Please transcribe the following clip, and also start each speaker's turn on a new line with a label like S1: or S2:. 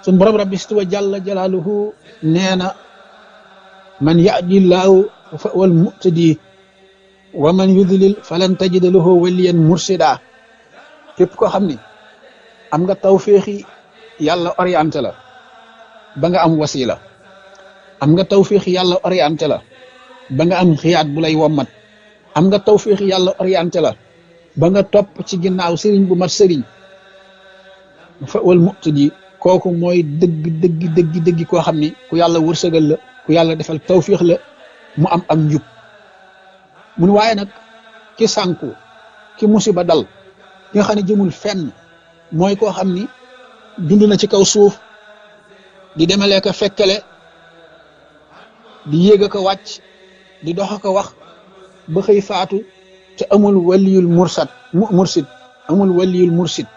S1: sun borom rabbi istuwa jalla jalaaluhu nee na man yahdillaahu fa wal muhtadi wa man yudlil falan tajida lahu waliyan mursida képp koo xam ni am nga tawféexi yàlla orienté la ba nga am wasila am nga tawféexi yàlla orienté la ba nga am xiyaat bu lay wommat am nga tawféexi yàlla orienté la ba nga topp ci ginnaaw sëriñ bu mat sëriñ fa wal muhtadi kooku mooy dëgg koo xam ni ku yàlla wërsëgal la ku yàlla defal tawféex la mu am ak njub mun waaye nag ki sànku ki musiba dal ki nga xam ne jëmul fenn mooy koo xam ni dund na ci kaw suuf di demalee ko fekkale di yéeg a ko wàcc di dox a ko wax ba xëy faatu te amul waliyul mursid amul waliyul mursid